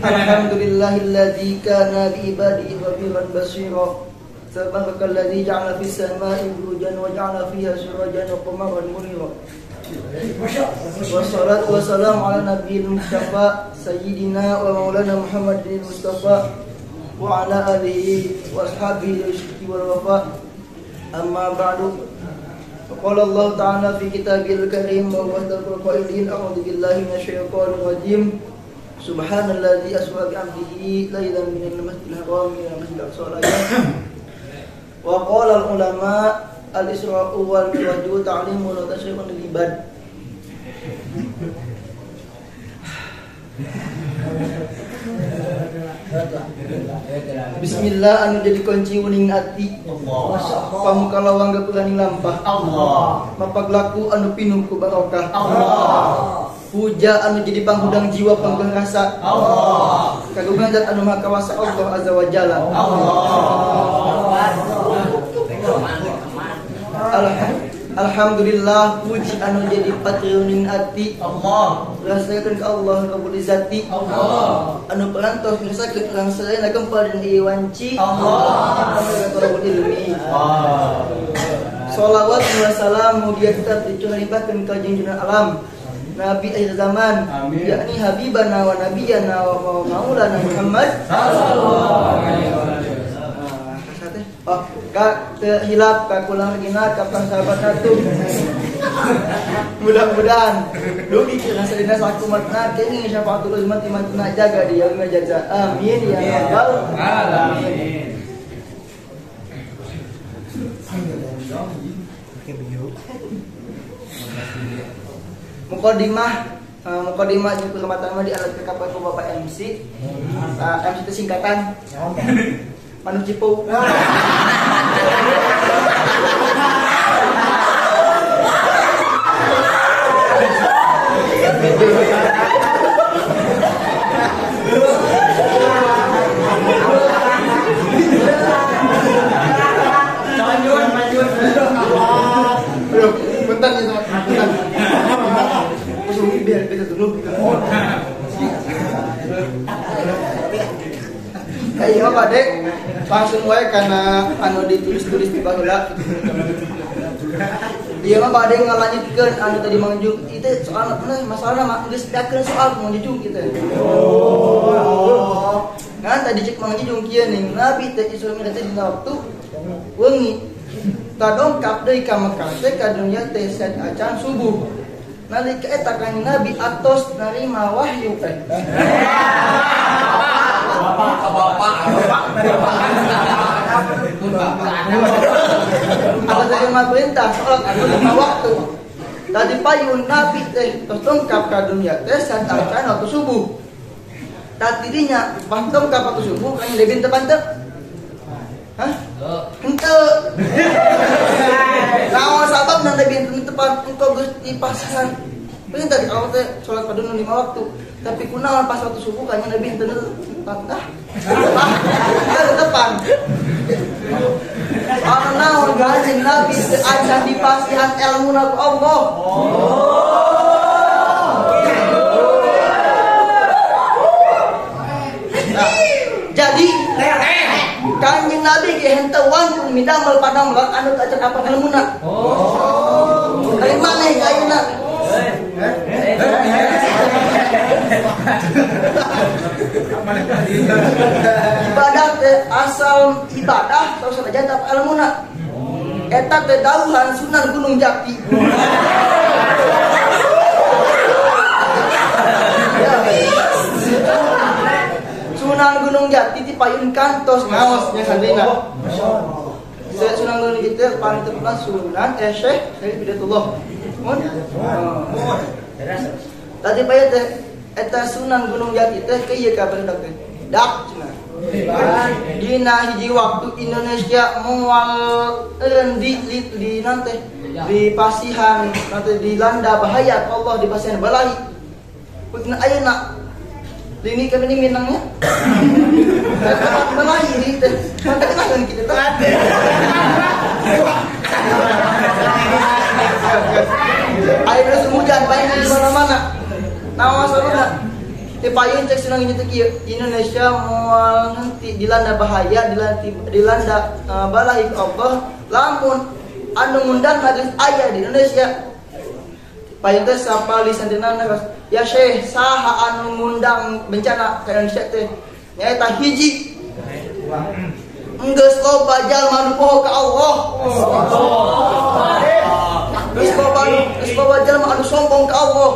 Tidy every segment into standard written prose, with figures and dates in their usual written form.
Alhamdulillahilladzi kana bi ibadihi khabiran basira. Tabarakalladzi ja'ala fis sama'i burujan wa ja'ala fiha sirajan wa qamaran munira. Wassalatu wassalamu ala nabiyil mustafa sayyidina wa maulana Muhammadin mustafa wa ala alihi wa ashabihi wal wafa. Amma ba'du. Qala Allah ta'ala fi kitabil karim wa huwa asdaqul qailin. A'udzu billahi minasyaitonir rajim. Subhanalladzi asra bi 'abdihi lailan minal masjidil haram ila masjidil aqsa. Wa qala al ulama al isra'u wal mi'raju ta'limun wa tashrifun lil ibad. Bismillah anu jadi kunci uning ati. Pamuka lawang gapuraning lampah. Allah. Mapaglaku anu pinuh ku barokah. Allah. Puja anu jadi panghudang jiwa panggeng rasa. Allah. Kagungan zat anu maha kawasa Allah azza wa jalla. Allah. Alhamdulillah puji anu jadi patriuning ati. Allah. Rasakeun ka Allah Rabbul Izzati. Allah. Anu perantos ngerasakeun urang sadayana gempal dina ieu wanci. Allah. Rabbul Ilmi. Allah. Shalawat wa salam mugia tetap dicurahkan ka junjungan alam Nabi akhir zaman, yakni habibana wa nabiyana wa maulana Muhammad sallallahu alaihi wasallam. Oh, ka hilap ka kulang regina ka sahabat satu. Mudah-mudahan dugi kana sadina sakumatna kenging syafaatul uzma timantuna jaga di yaumil jaza. Amin ya rabbal alamin. Mukadimah jeung perhormatan mah di alat kekapan ku Bapak MC. MC itu singkatan Manuk Cipu. Aduh, bentar ya teman-teman. Biar kita dulu. Kayak apa dek? Langsung wae karena anu ditulis-tulis di baheula. Dia mah bade ngalanjutkeun anu tadi Mang Jung itu soal masalahna mah geus beakeun soal Mang Jung kitu. Oh. Kan tadi cek Mang Jung kieu ning Nabi teh Isra Mi'raj teh dina waktu wengi. Tadongkap deui ka Mekah teh ka dunya teh acan subuh. Nalika eta kanjeng Nabi atos narima wahyu teh. Bapak, ada terima perintah sholat anu lima waktu. Tadi payun Nabi teh tos dongkap ka dunya teh saat acan waktu subuh. Tadi dinya pas dongkap waktu subuh kanjeng Nabi teu panteu. Hah? Henteu. Naon sababna Nabi teu tepan engkau geus dipasihan perintah di Allah teh sholat paduna lima waktu. Tapi kunaon pas waktu subuh kanjeng Nabi henteu tepan. Teu tepan. Ana naon kanjeng Nabi teu acan dipasihan elmuna ku Allah. Nah, jadi kanjeng Nabi ge henteu wantun midamel padamel anu teu acan apal elmuna. Oh. Ari maneh ayeuna. Ibadah teh asal ibadah terus saja teu elmuna. Eta teh dawuhan Sunan Gunung Jati. Sunan Gunung Jati di payun kantos ngaos nya sadina. Sunan Gunung Jati paling terkenal Sunan Syekh Syarif Hidayatullah. Mun. Tadi payun teh eta Sunan Gunung Jati teh kieu kabar teh. Dak cenah. Dina hiji waktu Indonesia moal eureun di nanti di pasihan nanti dilanda bahaya Allah di pasihan balahi. Putna ayeuna lini kami ini minangnya. Balahi di teh. Mantap kenal kita teh. Air hujan banyak di mana-mana. Naon sababna? Teu payun cek Sunan Giri teh kieu, Indonesia moal henteu dilanda bahaya, dilanda balahi ku Allah lamun anu ngundang geus aya di Indonesia. Payun teh sapali santrina ya Syekh saha anu ngundang bencana ka Indonesia teh? Nyaeta hiji. Enggeus loba jalma nu poho ka Allah. Geus loba jalma anu sombong ka Allah.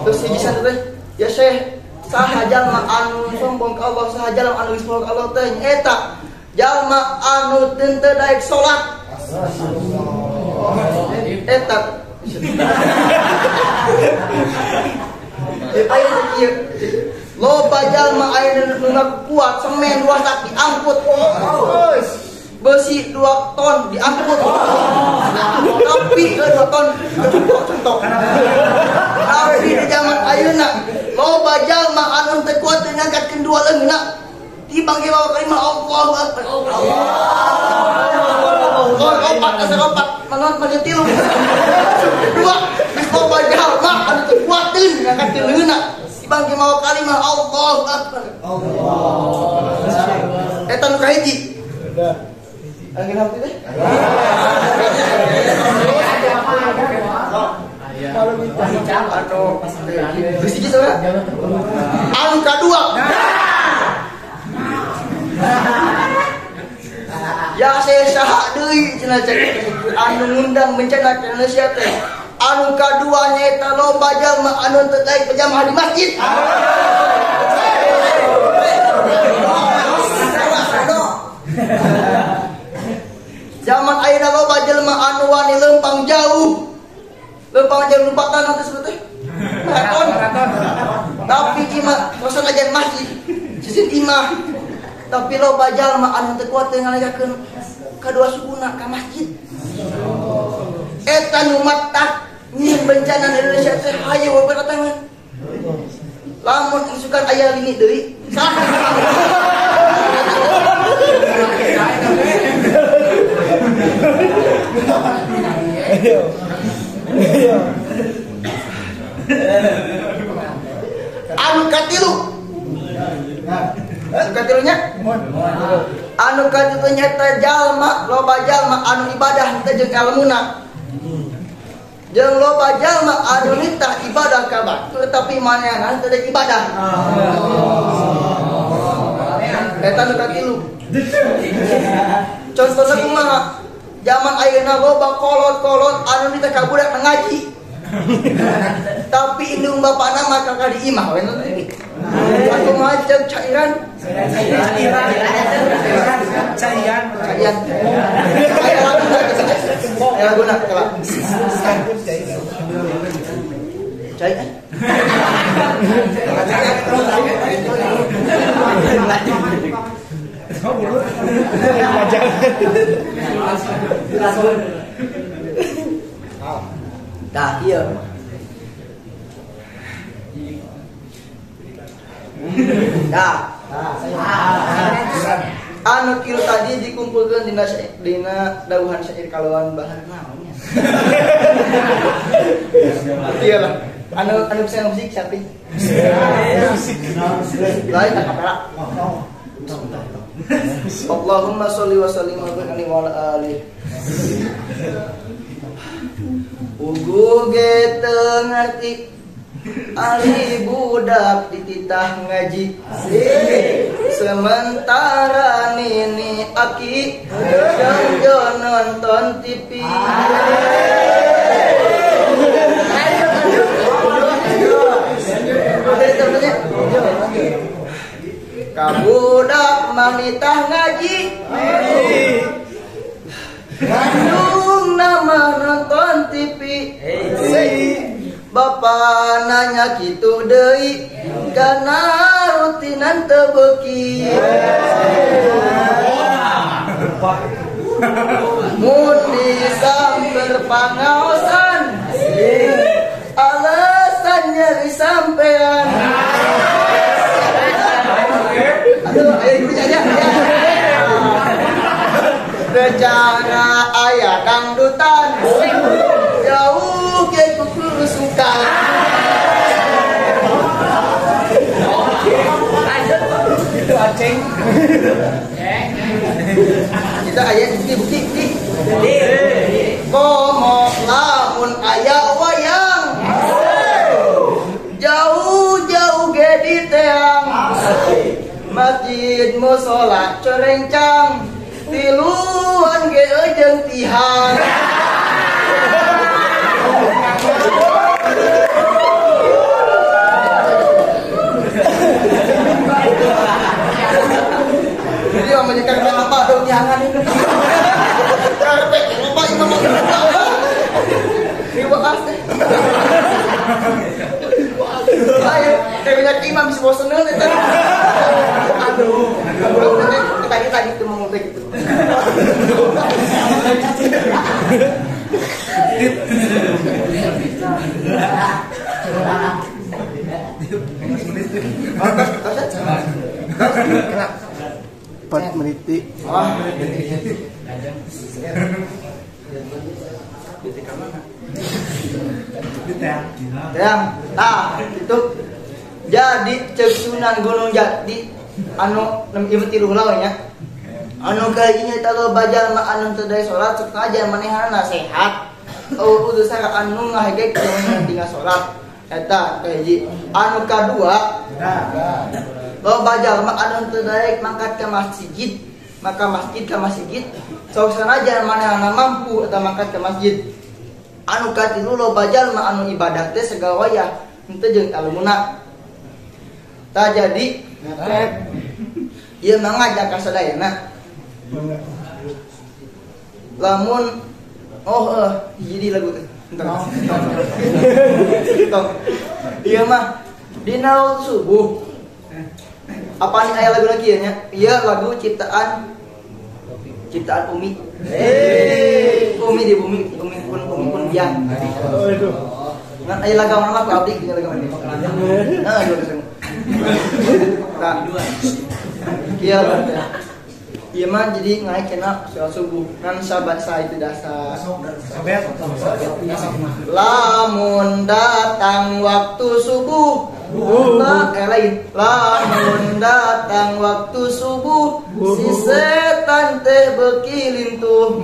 Terus hiji santri teh, ya Syekh, saha jalma anu sombong ka Allah, saha jalma anu geus poho ka Allah teh? Nyaeta jalma anu teu daek salat. Eta ayo ieu loba jalma aya nu ngaku kuat semen 2 sak diangkut, besi 2 ton diangkut, tapi 2 ton contoh. Tapi di zaman ayeuna loba jalma anu teu kuat teu ngangkatkeun 2 leungeunna tibang ge bawa kalima Allahu Akbar. Allah opat asa opat manaon mah 3 2 geus loba jalma anu teu kuat teu ngangkatkeun leungeunna tibang ge mawa kalima Allahu Akbar. Allah. Eta nu kahiji. Anu genap teh? Anu geus hiji saudara? Anu kadua. Ya saya saha deui cenah cek anu ngundang bencana ka Indonesia teh. Anu kadua nyaeta loba jalma anu teu daek berjamaah di masjid. Zaman ayeuna loba jelema anu wani leumpang jauh. Leumpang jauh lompatan teh sebut teh. Maraton. Tapi imah kosan ajan masjid. Sisi imah. Tapi loba jalma anu teu kuat teu ngalajakeun kadua sukuna ka masjid. Eta nu matak nyieun bencana di Indonesia teh hayu we berdatangan. Lamun isukan aya lini deui. Anu katilu. Anu katilunya? Anu katilu nyata jalma, loba jalma anu ibadah teh jeung elmuna. Jeung loba jalma anu nitah ibadah ka batur tapi manehna teu ibadah. Eta nu katilu. Contohna kumaha? Zaman ayeuna loba kolot-kolot anu nitah ka budak ngaji. Tapi indung bapana mah kakak di imah we teh. Aku macam cairan. Cairan. Cairan. Aya laguna aya laguna kala. Cairan. Tah ieu. Tah. Anu kieu tadi dikumpulkeun dina dawuhan syair kalawan bahan naon nya. Ieu lah. Anu bisa musik siapa? Musik. Lain akapela. Allahumma sholli wa sallim alaihi wa ala alihi. Ugu ge teu ngarti ari budak dititah ngaji. Sementara nini aki jongjo nonton TV. Kabudak manitah ngaji. Bandung nama nonton TV. Bapak nanya kitu deui karena rutinan teu beuki. Mun disamper pangaosan alasan nyeri sampean. Aduh, ayo ikut aja. Rencana ayah dangdutan jauh ke kukurusukan. Aya bukti bukti. Komo lamun aya wayang. Jauh-jauh ge diteang. Masjid musola corencang. Tiluan ge jeung tihang. Jadi yang menyekat apa dong tiangan itu. Karpet lupa imam riwaas teh. Ayo, banyak imam bisa boseneun eta. Aduh. Tadi tadi itu mau ngomong gitu. Empat menit. Teang, nah itu jadi cek Sunan Gunung Jati anu ieu tilu heula nya. Anu kajinya eta loba jalma anu teu daek salat sok aja manehna sehat. Eueuh usaha anu ngahegekeun tinggal salat. Eta kahiji. Anu kadua loba jalma anu teu daek mangkat ka masjid, maka masjid ka masjid sok sanajan manehna mampu eta mangkat ka masjid. Anu katilu loba jalma anu ibadah teh segala wayah henteu jeung ilmuna. Tah jadi ieu mah ngajak ka sadayana. Lamun jadi lagu teh. Entar. Ieu mah dina subuh. Apa nih aya lagu lagi ya nya? Ieu lagu ciptaan Umi. Umi di bumi, Umi pun biang. Ngan aya lagu mana mah ku abdi nya lagu mana. Heeh, dua keseng. Tah. Kieu teh. Ieu mah jadi ngaik kena sholat subuh. Ngan sabat sa itu dasar. Lamun datang waktu subuh. Lain. Lamun datang waktu subuh, si setan teh beuki lintuh.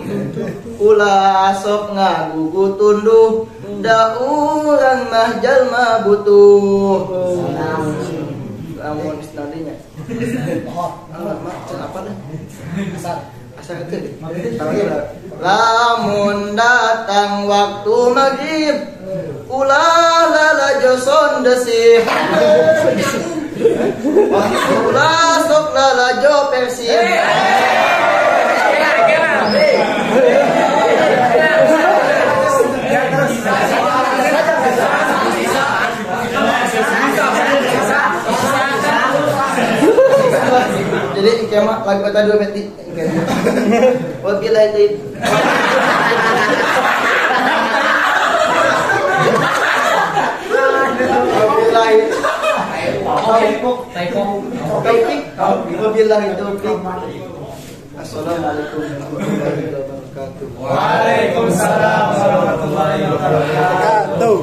Ulah sok ngagugu tunduh, da urang mah jalma butuh. Lamun isnadinya. Mah apa dah? Asar itu deh. Lamun datang waktu maghrib, ulah lalajo sondesih. Ulah sok lalajo persib. Jadi kema lagu kata dua beti. Wabillahi taufiq. Wabillahi taufik. Wabillahi taufik. Assalamualaikum warahmatullahi wabarakatuh. Waalaikumsalam warahmatullahi wabarakatuh.